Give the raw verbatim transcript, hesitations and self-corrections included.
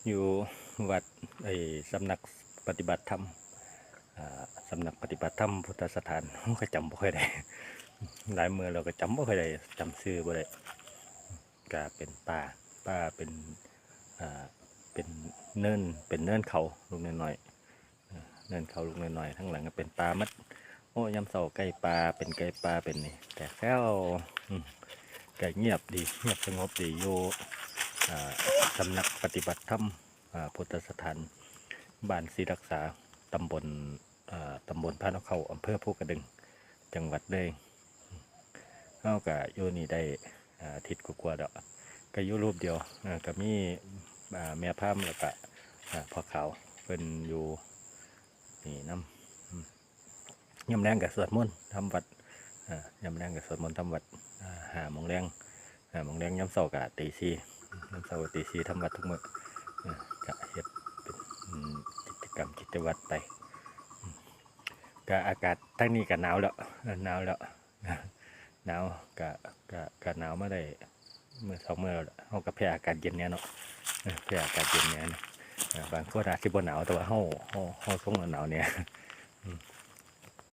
อยู่วัด ไอ้ สำนักปฏิบัติธรรม อ่า สำนักปฏิบัติธรรมพุทธสถาน ก็จำบ่ค่อยได้ หลายมื้อแล้วก็จำบ่ค่อยได้ จำชื่อบ่ได้ ก็เป็นป่า ป่าเป็น อ่า เป็นเนิน เป็นเนินเขาลูกน้อยๆ เนินเขาลูกน้อยๆ ทั้งหลังก็เป็นป่าหมด โอ้ ยามเช้าไก่ป่า เป็นไก่ป่า เป็นนี่ แต่แซว อืม ก็เงียบดี เงียบสงบดี อยู่ อ่า สำนักปฏิบัติธรรม อ่า พุทธสถาน บ้านศรีรักษา ตำบล อ่า ตำบลพานกเข้า อำเภอภูกระดึง จังหวัดเลย เฮาก็อยู่นี่ได้ อ่า อาทิตย์กว่าๆ แล้ว ก็อยู่รูปเดียว อ่า ก็มี อ่า แม่พาม แล้วก็ อ่า พ่อขาว เพิ่นอยู่นี่นำ อืม ยามแลงก็สวดมนต์ทำวัด อ่า ยามแลงก็สวดมนต์ทำวัด อ่า ห้าโมงแลง ห้าโมงแลง ยามเช้าก็ตีสี่ ยามเช้าก็ตีสี่ทำวัดทุกมื้อ อ่า ก็เฮ็ดเป็น อืม กิจกรรมกิจวัตรไป อืม ก็อากาศทางนี้ก็หนาวแล้ว เออ หนาวแล้ว หนาว ก็ ก็ ก็หนาวมาได้มื้อสองมื้อแล้วล่ะ เฮาก็แพ้อากาศเย็นแน่เนาะ เออ แพ้อากาศเย็นแน่เนาะ เออ บางคนอาจสิบ่หนาว แต่ว่าเฮา เฮา เฮาทรงหนาวแน่ อืม